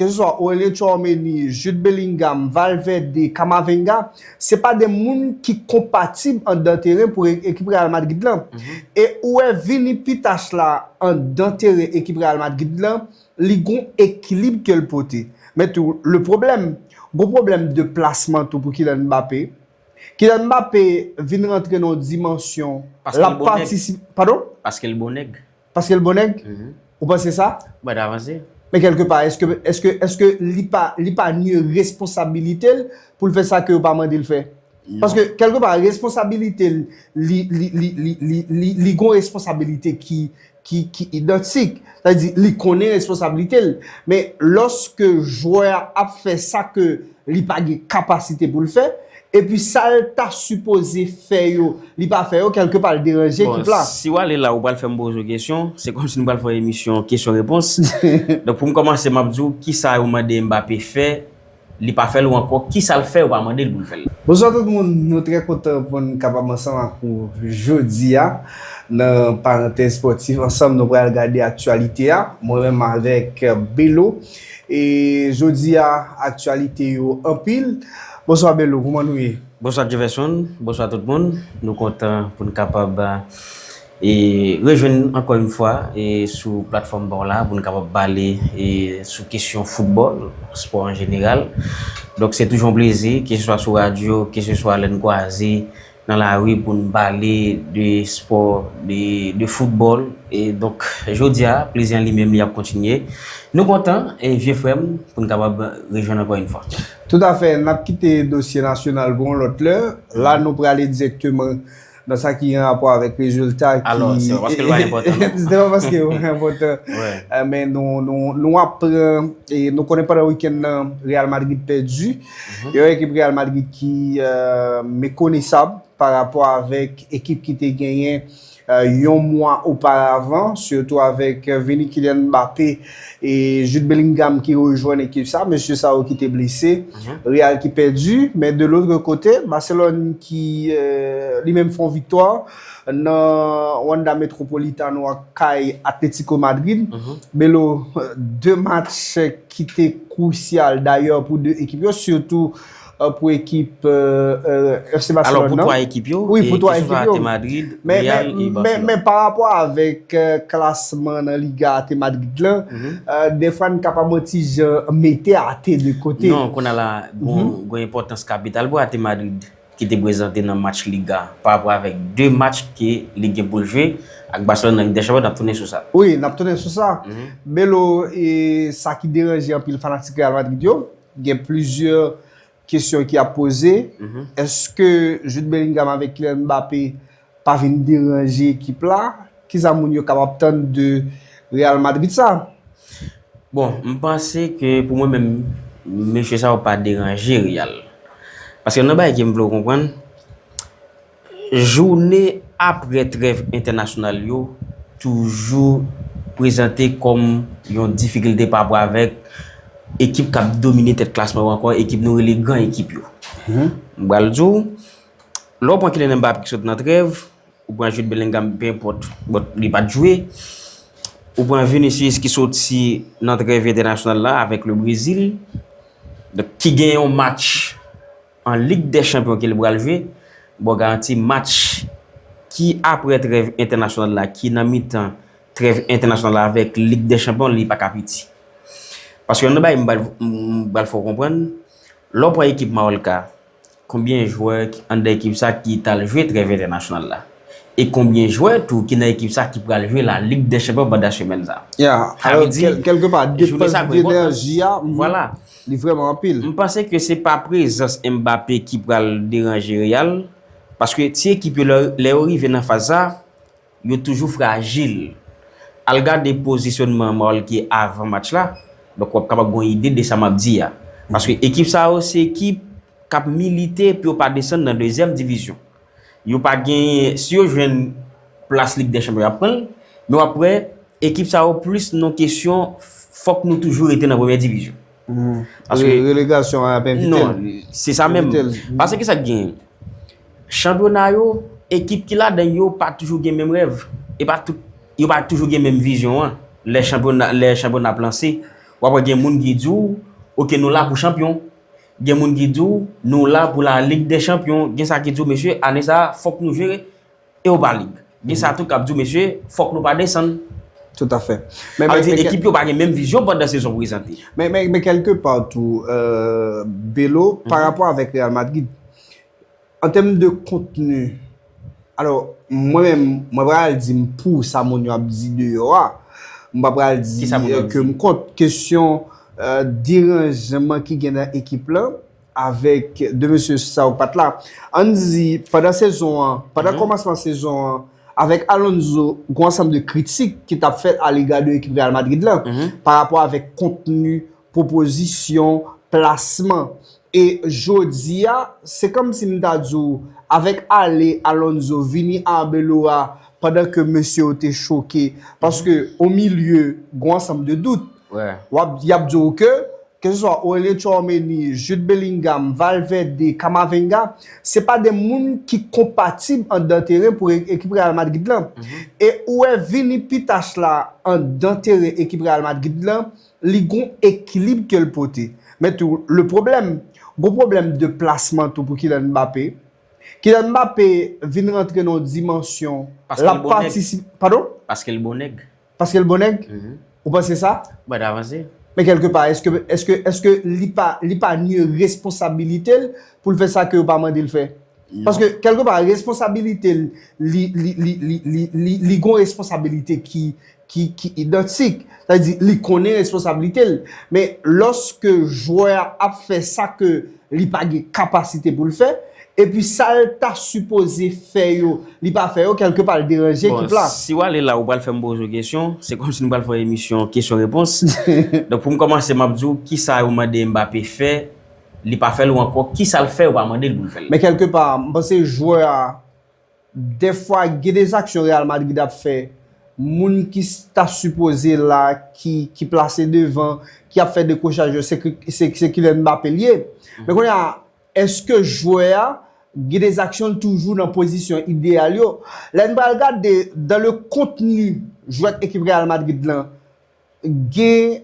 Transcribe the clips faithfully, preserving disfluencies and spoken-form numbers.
ke se swa Aurelien Tchouaméni, Jude Bellingham, Valverde, Camavinga, se pa de moun ki konpatib anndan teren pou e- ekip Real Madrid lan. E ou wè Vini Pitas la anndan teren ekip Real Madrid lan, li gon ekilib ke l pote. Men tou, le pwoblèm, gon pwoblèm de plasman tou pou Kylian Mbappé. Kylian Mbappé vin rantre nan yon dimansyon, l ap patisipe, padon? Paske l bon nèg. Paske l bon nèg? Ou panse sa? Mwen ta panse. Men kèlkepa, èske, èske, èske li pa, li pa nye responsabilite l pou l fè sa ke yo pa mande l fè? Paske kèlkepa, responsabilite l, li, li, li, li, li, li, li gon responsabilite ki, ki, ki idantik. Sa vle di, li konnen responsabilite l. Men lòske jwè a ap fè sa ke li pa gen kapasite pou l fè, epi sa l ta sipoze fè yo, li pa fè yo, kèlkepa l deranje ekip la. Si w ale la, ou pral fè m poze w kesyon, se kòmsi nou pral fè yon emisyon kesyon repons. Donk, pou m kòmanse, m ap di w, kisa yo mande Mbappé fè, li pa fè l, ou ankò, kisa l fè, ou pa mande l pou l fè l? Bonswa tout moun, nou trè kontan pou n kapab ansanm ak ou jodi a nan Parantèz Spòtif. Ansanm, nou pral gade aktyalite a, mwen menm avèk Belo. E jodi a, aktyalite yo anpil. Bonswa Belo, kòman nou ye? Bonswa Jefferson, bonswa tout moun. Nou kontan pou n kapab e rejwenn ankò yon fwa e sou platfòm pa w la pou n kapab pale e sou kesyon foutbòl, spò an jeneral. Donk, se toujou yon plezi, keseswa sou radyo, keseswa lè n kwaze nan lari pou n pale de spò, de, de foutbòl. E donk, jodi a, plezi an li menm, li ap kontinye. Nou kontan, e vye frè m, pou n kapab rejwenn ankò yon fwa. Toutafè, n ap kite dosye nasyonal pou yon lòt lè. La, nou prale dirèkteman nan sa ki gen rapò avèk rezilta ki... Alò, se pa paske l pa enpòtan, non. Se pa paske l pa enpòtan. Men nou, nou, nou ap pran, e nou konnen pandan wikenn nan, Real Madrid pèdi. Yon ekip Real Madrid ki, e, mekonesab pa rapò avèk ekip ki te genyen, e, yon mwa oparavan, sitou avèk, e, vini Kylian Mbappé e Jude Bellingham ki rejwenn ekip sa, mesye sa yo ki te blese, Real ki pèdi, men de lòt kote, Barcelone ki, e, li menm fè yon viktwa nan Wanda Metropolitano a kay Atlético Madrid. Belo, de match ki te krusyal dayè pou de ekip yo, sitou e, pou ekip, e, e, F C Barcelone nan. Alò, pou twa ekip yo, wi, e, pou twa ekip yo. Real e Barcelone. Men, men, men pa rapò avèk, e, klasman nan Liga A T Madrid lan, e, dèfwa n kapab yon ti jan mete A T de kote. Non, kounye a la, gon, gon enpòtans kapital pou A T Madrid ki te prezante nan match Liga pa rapò avèk de match ke li gen pou l jwe ak Barcelone nan Lig dè Chanpyon, n ap tounen sou sa. Wi, n ap tounen sou sa. Belo, e sa ki deranje anpil fanatik Real Madrid yo, gen plizyè kesyon ki ap poze. Èske Jude Bellingham avèk Kylian Mbappé pa vin deranje ekip la? Kisa moun yo kapab tann de Real Madrid sa? Bon, m panse ke pou mwen menm, mesye sa yo pa deranje Real. Paske nan bagay ke m vle w konprann, jounen apre trèv entènasyonal yo toujou prezante kòm yon difikilte pa rapò avèk ekip k ap domine tèt klasman yo, ankò ekip nou rele gran ekip yo. M pral di w, lè w pran Kylian Mbappé ki sot nan trèv, ou pran Jude Bellingham, pe enpòt, bon, li pa t jwe. Ou pran Vinicius ki soti nan trèv entènasyonal la avèk le Brésil, donk, ki gen yon match an Lig dè Chanpyon ke l pral jwe, ba w garanti match ki apre trèv entènasyonal la, ki nan mitan trèv entènasyonal la avèk Lig dè Chanpyon, li pa ka piti. Paske yon bagay m pral, m pral fè w konprann, lè w pran ekip Mallorca, konbyen jwè ki anndan ekip sa ki t al jwe trèv entènasyonal la? E konbyen jwè tou ki nan ekip sa ki pral jwe la Lig dè Chanpyon pandan semèn sa? Ya, alò, kèlkepa, depans denèji a, vwala, li vrèman anpil. M panse ke se pa prezans Mbappé ki pral deranje Real, paske ti ekip yo, lè, lè yo rive nan faz sa, yo toujou frajil. Al gade pozisyonman Mallorca avan match la, donk w ap kapab gen yon ide de sa m ap di a. Paske ekip sa yo, se ekip k ap milite pou yo pa desann nan dezyèm divizyon. Yo pa gen, si yo jwenn plas Lig dè Chanpyon, y ap pran l, men w ap wè, ekip sa yo plis nan kesyon, fòk nou toujou rete nan premyè divizyon. Paske relegasyon an ap envite l. Non, se sa menm. Paske sa k genyen? Chanpyona yo, ekip ki ladan yo pa toujou gen menm rèv. E pa tout, yo pa toujou gen menm vizyon an. Lè chanpyona, lè chanpyona ap lanse, W ap wè gen moun ki di w, oke, nou la pou chanpyon. Gen moun ki di w, nou la pou la Ligue des Champions. Gen sa ki di w, mesye, ane sa a, fòk nou jere Europa League. Gen sa tou k ap di w, mesye, fòk nou pa desann. Tout à fait. Men, Sa vle men, di, men, ekip yo pa gen menm vizyon pandan sezon prezante. men, men, men kèlke pa tou, euh, Belo, pa rapò avèk Real Madrid, an tèm de kontni, alò, mwen menm, mwen pral di m pou sa moun yo ap di deyò a. Mwen pa pral di Ki sa moun yo euh, ap ke di? M kont kesyon euh, deranjman ki gen nan ekip la avèk de mesye sa yo k pa t la. Ann di, pandan sezon an, pandan kòmansman sezon an, avèk Alonso, gen yon ansanm de kritik ki t ap fèt alega de ekip Real Madrid la, pa rapò avèk kontni, pwopozisyon, plasman. E jodi a, se kòmsi m ta di w, avèk ale Alonso, vini Arbeloa, pandan ke mesye yo te choke, paske o milye, gen yon ansanm de dout. W ap, y ap di w ke, ke se swa Aurelien Tchouaméni, Jude Bellingham, Valverde, Camavinga, se pa de moun ki konpatib anndan teren pou e- ekip Real Madrid lan. E ou wè vini Pitache la anndan teren ekip Real Madrid lan, li gon ekilib ke l pote. Men tou, le pwoblèm, gon pwoblèm de plasman tou pou Kylian Mbappé. Kylian Mbappé vin rantre nan yon dimansyon, Paske l l ap bon nèg. Patisipe, padon? Paske l bon nèg. Paske l bon nèg? Ou panse sa? Ou pa t avanse. Men kèlke pa, èske, èske, èske li pa, li pa nye responsabilite l pou l fè sa ke yo pa mande l fè? Paske kèlke pa, responsabilite l, li, li, li, li, li, li, li gon responsabilite ki, ki, ki idantik. Sa vle di, li konnen responsabilite l. Men lòske jwè a ap fè sa ke li pa gen kapasite pou l fè, epi sa l ta sipoze fè yo, li pa fè yo, kèlke pa l deranje Bon, ekip la. Si w ale la, ou pral fè m poze w kesyon, se kòmsi nou pral fè yon emisyon kesyon repons. Donk, pou m kòmanse, m ap di w, kisa yo mande Mbappé fè, li pa fè l, ou ankò, kisa l fè, yo pa mande l pou l fè l. Men kèlke pa, m panse jwè a, dèfwa, gen de aksyon Real Madrid ap fè, moun ki s- ta sipoze la, ki, ki plase devan, ki ap fè dekwochaj yo, se, ki- se, se Kylian Mbappé l ye. Men kounye a, èske jwè a gen de aksyon l toujou nan pozisyon ideyal yo? Lè n pral gade dan le kontni jwèt ekip Real Madrid lan, gen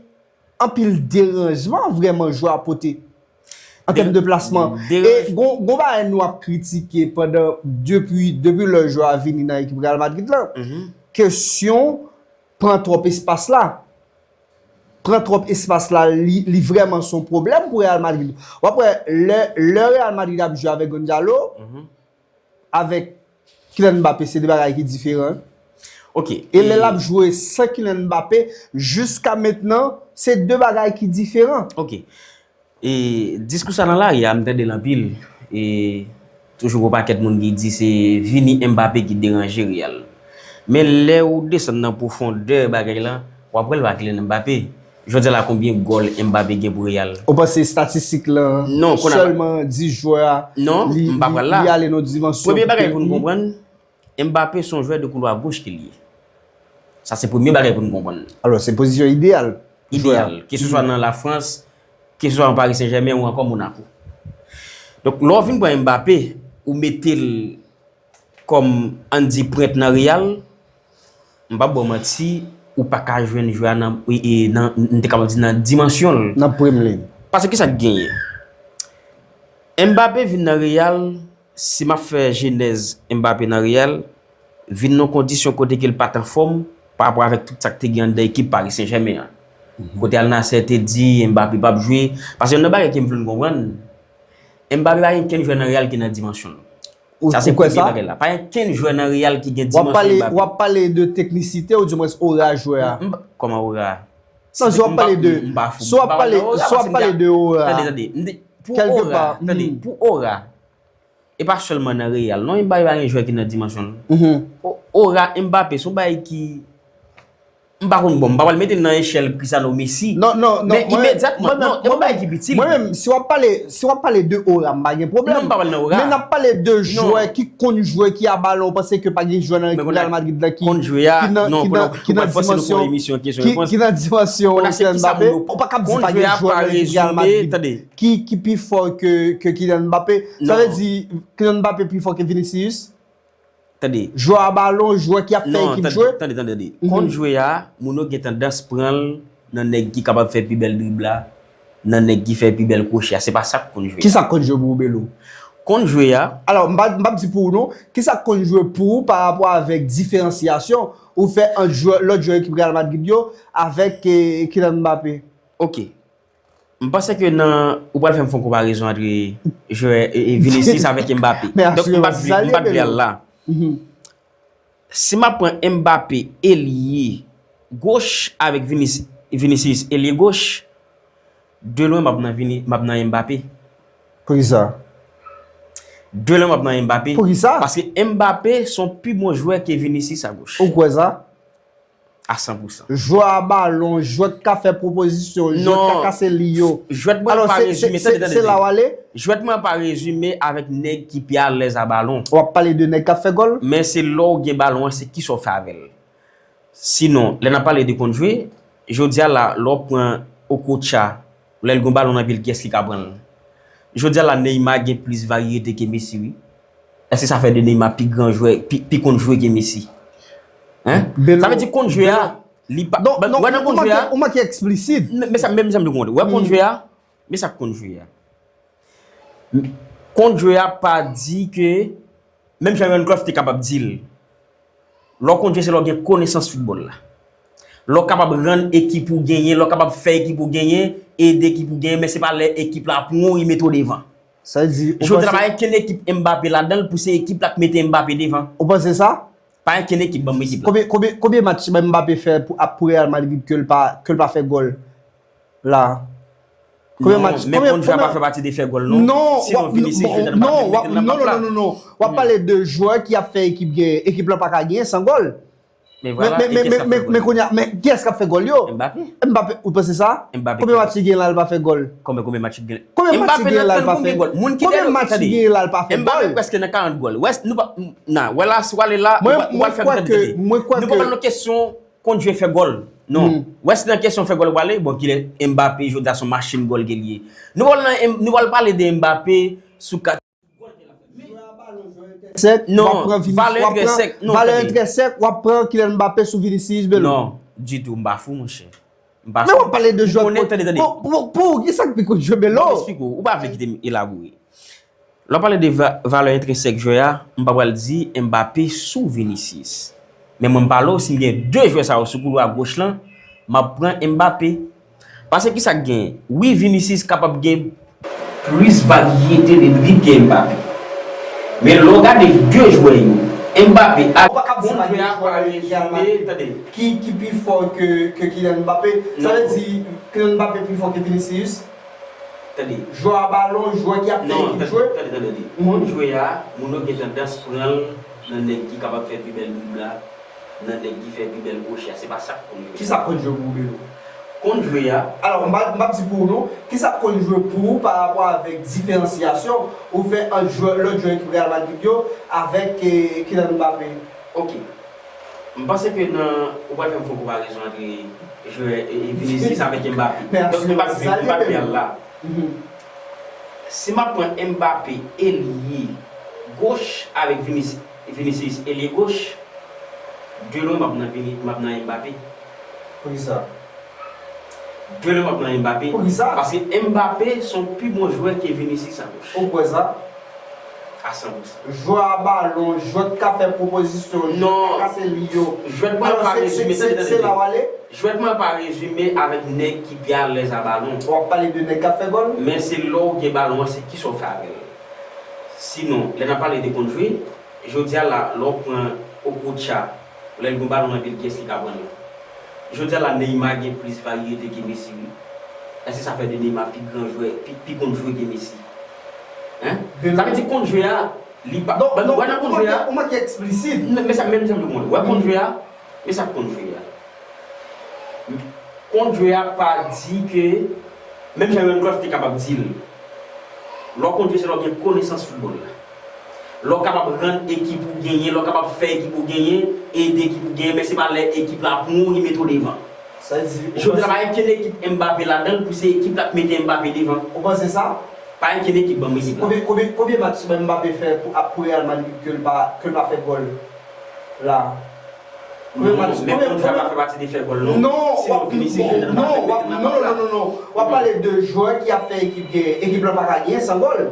anpil deranjman vrèman jwè a pote an tèm de plasman. E gon, gon bagay nou ap kritike pandan depi, depi lè jwè a vini nan ekip Real Madrid lan. Kesyon pran twòp espas la. Pran twòp espas la, li, li vrèman se yon pwoblèm pou Real Madrid. W ap wè, lè, lè Real Madrid ap jwe avèk Gonzalo, avèk Kylian Mbappé, se de bagay ki diferan. Ok. E lè l ap jwe san Kylian Mbappé, jiska mentnan, se de bagay ki diferan. Ok. E diskou sa nan lari a, m tande l anpil. E toujou gon pakèt moun ki di se vini Mbappé ki deranje Real. Men lè ou desann nan pwofondè bagay lan, w ap wè l pa Kylian Mbappé. Jodi a la, konbyen gòl Mbappé gen pou Real? Ou panse estatistik lan Non, kounye a- sèlman di jwè a, Non, li, m pa li, pral la. Li ale nan dimansyon Premye bagay ke- pou nou konprann, Mbappé se yon jwè de koulwa goch ke l ye. Sa se premye bagay pou nou konprann. Alò, se pozisyon ideyal. Ideyal. Ke se swa nan Lafrans, ke se swa an Paris Saint-Germain ou ankò Monaco. Donk, lè w vin pran Mbappé, ou mete l kòm, ann di, pwent nan Real, m p ap ba w manti, ou pa ka jwenn jwè a nan, e, e, nan, m te kapab di nan dimansyon l. Nan premye liy. Paske ki sa k genyen? Mbappé vin nan Real, si m ap fè jenèz Mbappé nan Real, vin nan kondisyon kote ke l pa t anfòm pa rapò avèk tout sa k te gen anndan ekip Paris Saint-Germain an. Kote Al Nassr te di Mbappé p ap jwe. Paske youn nan bagay ke m vle n konprann, Mbappé pa gen kenn jwè nan Real ki nan dimansyon l. Ou, Sa se ou kwè premye sa? Bagay la. Pa gen kenn jwè nan Real ki gen W ap pale, dimansyon Mbappé. W ap pale de teknisite ou di mwens ora jwè a? M pa- Kòman ora? Non, si w ap pale de, M pa fou. si w ap M pa pale, nan ora, si w ap paske pale m de ora, Tande, tande. M di- Pou Kèlke ora, pa, tande, hmm. Pou ora, e pa sèlman nan Real, non, Mbappé pa gen jwè ki nan dimansyon l. Mhm. O- Ora Mbappé, se yon bagay ki, m pa konn, bon, m pa pral mete l nan echèl Cristiano, Messi. Non, non, non, Men mwen, imedyatman, mwen, non, e yon mwen, bagay ki pitil. Mwen menm, si w ap pale, si w ap pale de ora, m pa gen pwoblèm. Non, m pa pale nan ora. Men n ap pale de Non. Jwè ki konn jwe, ki a balon, ou panse ke pa gen jwè nan Men ekip kounye a, Real Madrid la ki, Konn jwe a, ki nan, non, ki kounye nan, a, ki ou nan pral fòse nou fè dimansyon, yon emisyon kesyon ki, repons. Ki nan dimansyon Kounye a, se Kylian ki sa Mbappé, moun yo ou pa kab di konn pa jwe gen a jwè pa nan ekip Real rezime, Madrid tande. ki, ki pi fò ke, ke Kylian Mbappé. Sa Non, vle kounye a, di Kylian Mbappé pi fò ke Vinicius? Tande. Jwè a balon, jwè ki ap fè Non, ekip tande, jwe? Tande, tande, tande. Mhm. Konn jwe a, moun yo gen tandans pran l nan nèg ki kapab fè pi bèl drib la, nan nèg ki fè pi bèl kwoche a. Se pa sa k konn jwe a. Kisa k konn jwe pou ou, Belo? Konn jwe a. Alò, m pa, m p ap di pou ou non. Kisa k konn jwe pou ou pa rapò avèk diferansyasyon ou fè ant jwè, lòt jwè ekip Real Madrid yo avèk, eh, Kylian Mbappé? Ok. M panse ke nan, ou pral fè m fè yon konparezon ant jwè, e, e, Vinicius avèk Mbappé. Donk, m p ap vle, m p ap vle al la. Si m ap pran Mbappé elye goch avèk Vinis-, Vinicius elye goch, de lwen m ap nan Vini-, m ap nan Mbappé. Poukisa? De lwen m ap nan Mbappé. Poukisa? Paske Mbappé se yon pi bon jwè ke Vinicius a goch. Ou kwè sa? A san pou san. Jwè a balon, jwè k ka fè pwopozisyon, jwè k ka kase li yo. Jwèt mwen pa rezime, tande, tande. Alò, se, se, se, se la w ale? Jwèt mwen pa rezime avèk nèg ki pi alèz a balon. W ap pale de nèg k ap fè gòl? Men se lè w gen balon an, se kisa w fè avè l. Sinon, lè n ap pale de konn jwe, jodi a la, lè w pran Okocha, lè l gen balon nan pye l, kiyès ki ka pran l? Jodi a la, Neymar gen plis varyete ke Messi, wi. Èske sa fè de Neymar pi gran jwè, pi, pi konn jwe ke Messi? Hein? Sa vle di konn jwe a, li pa, non, non, wè nan konn jwe a, ou manke eksplisit. Men, men sa, men sa m di konn, wè konn jwe a, men sa k konn jwe a. Konn jwe a pa di ke, menm jan Yohan Cruyff te kapab di l, lè w konn jwe se lè w gen konesans foutbòl la. Lè w kapab rann ekip ou genyen, lè w kapab fè ekip ou genyen, ede ekip ou genyen, men se pa lè ekip la ap mouri mete w devan. Sa vle di, ou panse. Jodi a la pa gen kenn ekip Mbappé ladan l pou se ekip la k mete Mbappé devan. Ou panse sa? Pa gen kenn ekip, ban m ekip la. Konbyen, konbyen, konbyen match Mbappé fè pou, ap pou Real Madrid ke l pa, ke l pa fè gòl la? Konbyen match, men konbyen, konn jwe a pa fè pati de fè gòl, non. Non, sinon, Vinicius jodi a nou pa t menm mete l nan map la. Non, non, non, non, non. W ap pale de jwè ki ap fè ekip genyen. Ekip la pa ka genyen san gòl. Men vwala, men, men, men, men kounye a, men kiyès k ap fè gòl yo? Mbappé. Mbappé, ou panse sa? Mbappé. Konbyen match li genyen la, l pa fè gòl? Konbyen, konbyen match li genyen? Konbyen match li genyen la, l pa fè gòl? Mbappé nan trannde gòl, wi. Mbappé prèske nan karant gòl. Wè, nou pa, na, wè la, si w ale la, ou pral fè m tande. Mwen, mwen kwè ke, mwen kwè ke nou pa pral nan kesyon konn jwe fè gòl. Non. Wè, si nan kesyon fè gòl ou prale, bon, kilè Mbappé, jodi a se yon machin gòl ke l ye. Nou pral nan, nou pral pale de Mbappé sou kat. Non, valè entrensèk, non, valè entrensèk, w ap pran Kylian Mbappé sou Vinicius, Belo. Non, ditou, m pa fou, monchè. M pa fou. Men w ap pale de jwè. Pou, pou, pou ou, kisa k pi konn jwe, Belo? Bon, m eksplike w, ou pa vle kite m elabore. Lè w pale de va-, valè entrensèk jwè a, m pa pral di Mbappé sou Vinicius. Men mwen m pale w, si m gen de jwè sa yo sou koulwa goch lan, m ap pran Mbappé. Paske kisa k genyen? Wi, Vinicius kapab gen plis varyete de drib ke Mbappé. Men lè w gade de jwè yo, Mbappé a. Ou pa ka di pa gen jwè nan Real Madrid ki, ki pi fò ke, ke Kylian Mbappé. Sa vle di Kylian Mbappé pi fò ke Vinicius? Tande. Jwè a balon, jwè ki ap fè ekip jwe. Non, tande, tande, tande. Konn jwe a, moun yo gen tandans pran l nan nèg ki kapab fè pi bèl drib la, nan nèg ki fè pi bèl kwoche a. Se pa sa k konn jwe a. Kisa k konn jwe pou ou, Belo? Konn jwe a. Alò, m pa, m p ap di pou ou non. Kisa k konn jwe pou ou pa rapò avèk diferansyasyon ou fè ant jwè, lòt jwè ekip Real Madrid yo avèk, eh, Kylian Mbappé? Ok. M panse ke nan, ou pral fè m fè yon konparezon ant jwè, e, e, Vinicius avèk Mbappé. Donk, m p ap vle, m p ap vle al la. Si m ap pran Mbappé elye goch avèk Vinis-, Vinicius elye goch, de lwen m ap nan Vini-, m ap nan Mbappé. Poukisa? De lwen m ap nan Mbappé. Poukisa? Paske Mbappé se yon pi bon jwè ke Vinicius a goch. Ou kwè sa? A san pou san. Jwè a balon, jwè k ka fè pwopozisyon, jwè k ka kase li yo. Non. Jwèt mwen pa rezime, tande, tande. Alò, se, se, se, se la w ale? Jwèt mwen pa rezime avèk nèg ki pi alèz a balon. W ap pale de nèg k ap fè gòl? Men se lè w gen balon an, se kisa w fè avè l. Sinon, lè n ap pale de konn jwe, jodi a la, lè w pran Okocha, lè l gen balon nan pye l, kiyès ki ka pran l? Jodi a la, Neymar gen plis varyete ke Messi, wi. Èske sa fè de Neymar pi gran jwè, pi, pi konn jwe ke Messi? Hein? Sa vle di konn jwe a, li pa, wè nan konn jwe a. Ou manke eksplisit. Men sa, men sa m di w, wè konn jwe a, men sa k konn jwe a. Konn jwe a pa di ke, menm jan Yohan Cruyff te kapab di l, lè w konn jwe se lè w gen konesans foutbòl la. Lè w kapab rann ekip ou genyen, lè w kapab fè ekip ou genyen, ede ekip ou genyen, men se pa lè ekip la ap mouri mete w devan. Sa vle di, ou panse. Jodi a la pa gen kenn ekip Mbappé ladan l pou se ekip la k mete Mbappé devan. Ou panse sa? Pa gen kenn ekip, ban m ekip la. Konbyen, konbyen, konbyen match Mbappé fè pou, ap pou Real Madrid ke l pa, ke l pa fè gòl la? Premye match, men konbyen, konbyen, pa fè pati de fè gòl, non. Non, w ap, non, w ap, non, non, non, non, non. W ap pale de jwè ki ap fè ekip gen, ekip la pa ka gen san gòl.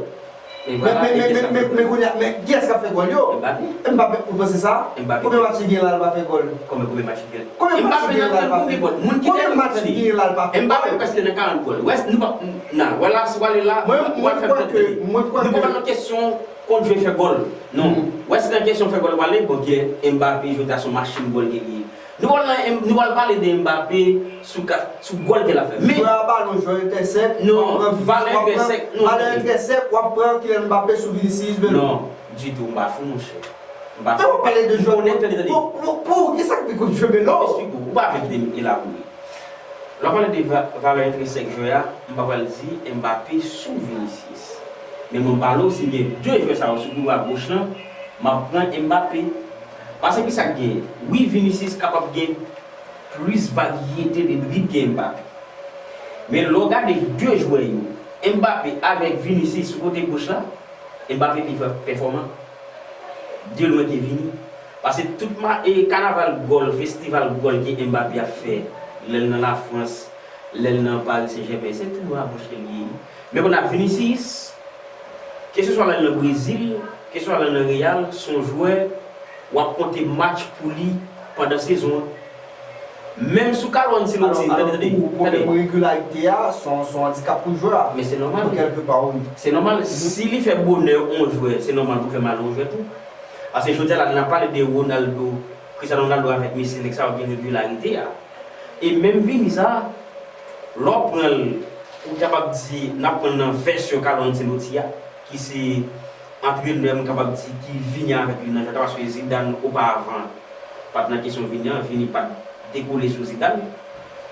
Men, men, men, men, men, men kounye a, men kiyès k ap fè gòl yo? Mbappe. Mbappe, ou panse sa? Mbappe. Konbyen match li gen la, l pa fè gòl? Konbyen, konbyen match li gen? Konbyen match li gen la, l pa fè gòl? Konbyen match li gen la, l pa fè gòl? Mbappe prèske nan karant gòl. Wè, nou pa, nan, wè la, si w ale la, mwen, mwen kwè ke, mwen kwè ke nou pa nan kesyon kont jwe fè gòl. Non. Wè, si nan kesyon fè gòl pale, bon, gen Mbappe, jodi a se yon machin gòl ke li ye. Nou pral nan, nou pral pale de Mbappe sou ka, sou gòl ke l ap fè. Men jwè a balon, jwè entèsèk, non, valè entèsèk, non, valè entèsèk, w ap pran Kylian Mbappe sou Vinicius, Melo. Non, ditou, m pa fou, monchè. M pa fou. Ou pale de jwè, m konnen, tande, tande. Pou, pou, pou, ki sa k pi kout jwè, Melo? Ou pa vle kite m elabore. Lè w pale de va-, valè entresèk jwè a, m pa pral di Mbappe sou Vinicius. Men mwen pale w, si m gen de jwè sa yo sou koulwa goch lan, m ap pran Mbappe. Paske ki sa k genyen? Wi, Vinicius kapab gen plis varyete de drib ke Mbappe. Men lè w gade de jwè yo, Mbappe avèk Vinicius sou kote goch la, Mbappe pi pè-, pèfòman. De lwen ke vini. Paske tout ma-, e, kanaval gòl, festival gòl ke Mbappe ap fè, lè l nan Lafrans, lè l nan Paris Saint-Germain, se tou a goch ke l ye. Men kounye a Vinicius, keseswa lè l nan Brezil, keseswa lè l nan Real, se yon jwè w ap konte match pou li pandan sezon an. Menm sou Carlo Ancelotti, tande, tande, pou, pou tande. Pwoblèm regilarite a, se yon, se yon andikap pou jwè a. Men se nòmal. Kèlkepa, wi. Se nòmal. Si li fè bonè yon jwè, se nòmal pou fè mal yon jwè tou. Paske jodi a la, n ap pale de Ronaldo, Cristiano Ronaldo avèk Messi, nèg sa yo gen regilarite a. E menm Vini sa, lè w pran l, ou kapab di, n ap pran l nan vèsyon Carlo Ancelotti a, ki se antrenè, m kapab di, ki vini avèk li nan jwèt la, paske Zidane, oparavan, pa t nan kesyon Vini an, Vini pa t dekole sou Zidane,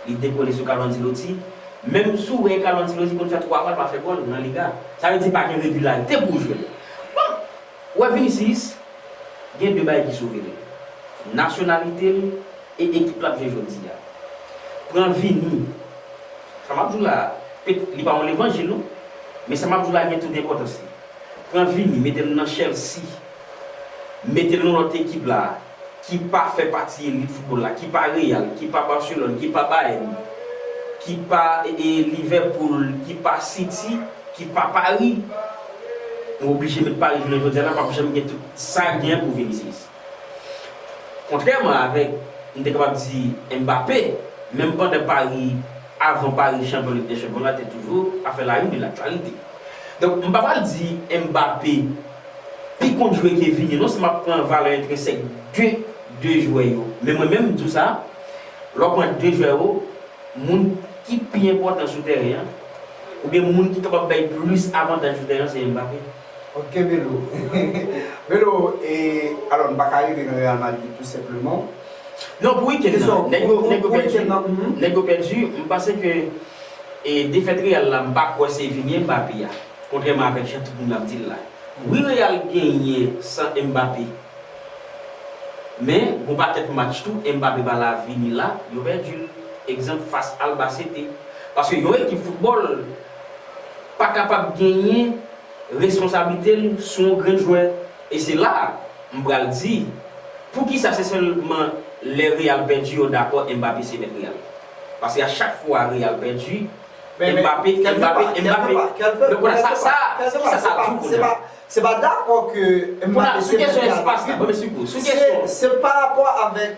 li dekole sou Carlo Ancelotti. Menm si w wè Carlo Ancelotti konn fè twa mwa l pa fè gòl nan Liga. Sa vle di pa gen regilarite pou jwe. Bon, ou wè Vinicius, gen de bagay ki sove l. Nasyonalite l e ekip l ap jwe jodi a. Pran Vini. Sa m ap di w la, pet-, li pa yon levanjil, non. Men sa m ap di w la gen tout enpòtans li. Pran Vini, mete l nan Chelsea. Mete l nan lòt ekip la, ki pa fè pati elit foutbòl la, ki pa Real, ki pa Barcelone, ki pa Bayern, ki pa, e, e, Liverpool, ki pa City, ki pa Paris. Nou oblije met Paris jounen jodi a la, p ap janm gen tout sa gen pou Vinicius. Kontrèman avèk, m te kapab di, Mbappé, menm pandan Paris, avan Paris chanpyon Lig dè Chanpyon la, te toujou ap fè la une de l'actualité. Donk, m pa pral di Mbappé pi konn jwe ke Vini, non, si m ap pran valè entrensèk de, de jwè yo. Men mwen menm, m di w sa, lè w pran de jwè yo, moun ki pi enpòtan sou teren an, oubyen moun ki kapab bay plis avantaj sou teren an, se Mbappé. Ok, Melo. Melo, e, alò, n pa ka rete nan Real Madrid, tou senpleman. Non, pou wikenn nan, nèg yo, nèg yo pèdi. Nèg yo pèdi, m panse ke, e, defèt Real la, m pa kwè se Vini Mbappé a, kontrèman avèk jan tout moun ap di l la. Wi, Real genyen san Mbappé. Men, gon pakèt match tou, Mbappé pa la, Vini la, yo pèdi l. Egzanp, fas Albacete. Paske yon ekip foutbòl pa kapab genyen responsablite l sou yon grenn jwè. E se la a, m pral di, poukisa se sèlman lè Real pèdi yo dakò Mbappé se mèt Real? Paske a chak fwa Real pèdi, Mbappé, Mbappé, Mbappé. Donk, kounye a sa, sa, kisa sa di w kounye a? Se pa dakò ke Mbappé se mèt Real Madrid. Bon, men sou kesyon espas la, bon, men sou kesyon. Se, se pa rapò avèk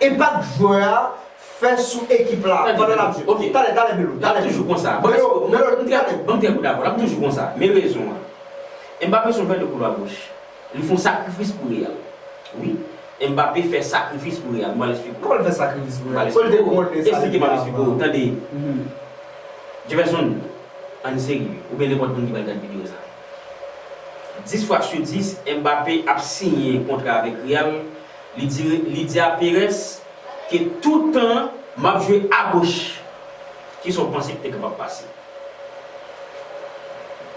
enpak jwè a fè sou ekip la pandan l ap jwe. Talè, talè, Melo, talè, Melo. L ap toujou konsa. Bon, Melo, m trè, bon, m trè dakò. L ap toujou konsa. Men rezon an. Mbappé se yon jwè de koulwa goch. Li fè yon sakrifis pou Real. Wi. Mbappé fè sakrifis pou Real. M pral esplike w. Kòman l fè sakrifis pou Real? Kòman l te konnen sa? Esplike m, esplike w. Tande. Jefferson, ann serye, oubyen nenpòt moun ki pral gad videyo sa. Dis fwa sou dis, Mbappé ap siyen kontra avèk Real. Li di, li di a Pérez ke tout tan m ap jwe agoch. Kisa w panse ki te kapab pase?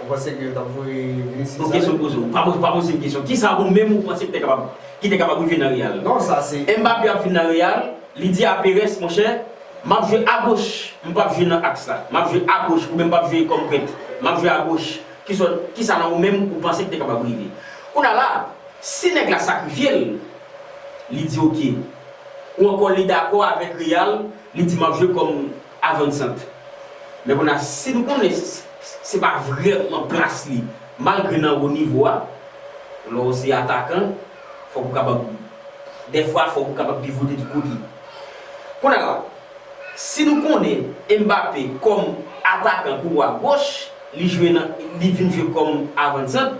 Ou panse ke yo t ap voye Vinicius ale? Yon kesyon poze w. Pa poze, pa poze m kesyon. Kisa ou menm ou panse ki te kapab, ki te kapab rive nan Real? Non, sa se Mbappé ap vin nan Real, li di a Pérez, monchè, m ap jwe agoch, m p ap jwe nan aks la. M ap jwe agoch, oubyen m p ap jwe kòm pwent. M ap jwe agoch. Kisa, kisa nan ou menm ou panse ki te kapab rive? Kounye a la, si nèg la sakrifye l, li di, oke, Ou ankò li dakò avèk Real, li di m ap jwe kòm avansant. Men kounye a, si nou konnen se, se pa vrèman plas li, malgre nan wo nivo a, lè w se atakan, fòk ou kapab, dèfwa, fòk ou kapab pivote tout kote. Kounye a la, si nou konnen Mbappé kòm atakan kou a goch, li jwe nan, li vin jwe kòm avansant,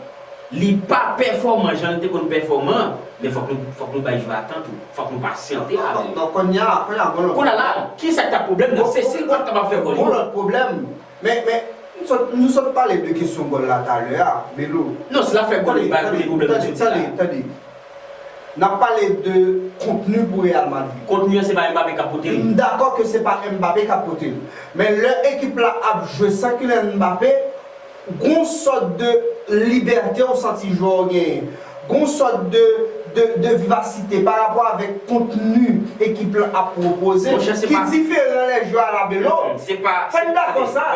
li pa pèfòman jan l te konn pèfòman an, men fòk nou, fòk nou bay jwè a tan tou. Fòk nou pasyante avè l. Donk, kounye a, kounye a, gon lòt. Kounye a la, ki sa k t ap pwoblèm nan? Se si l pa t kapab fè gòl, gon lòt pwoblèm. Men, men, nou sot, nou sot pale de kesyon gòl la talè a, Belo. Non, si l ap fè gòl, li pa kote pwoblèm nan. Tande, tande, tande. N ap pale de kontni pou Real Madrid. Kontni an, se pa Mbappé k ap pote l. M dakò ke se pa Mbappé k ap pote l. Men lè ekip la ap jwe san Kylian Mbappé, gon sòt de libète ou santi jwè w genyen. Gon sòt de, de, de vivasite pa rapò avèk kontni ekip la ap pwopoze, ki diferan lè jwè a la Belo. Fè n dakò sa.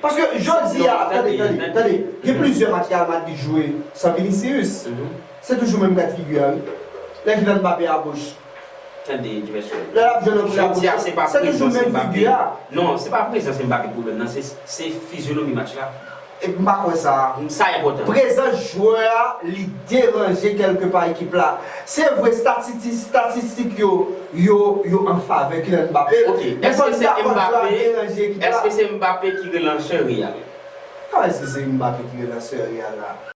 Paske jodi a, tande, tande, tande, gen plizyè match Real Madrid jwe san Vinicius. Se toujou menm gad figi a, wi. Lè Kylian Mbappé a goch. Tande, Jefferson. Lè l ap jwe nan kote a goch, se toujou menm figi a. Non, se pa prezans Mbappé pwoblèm nan, se, se fizyonomi match la. E m pa kwè sa. Sa enpòtan. Prezans jwè a, li deranje kèlkepa ekip la. Se vre, estatistik, estatistik yo, yo, yo an favè Kylian Mbappé. Ok. Men fò n dakò jwè a deranje ekip la. Èske se Mbappé ki relansè Real? Kòman èske se Mbappé ki relansè Real la?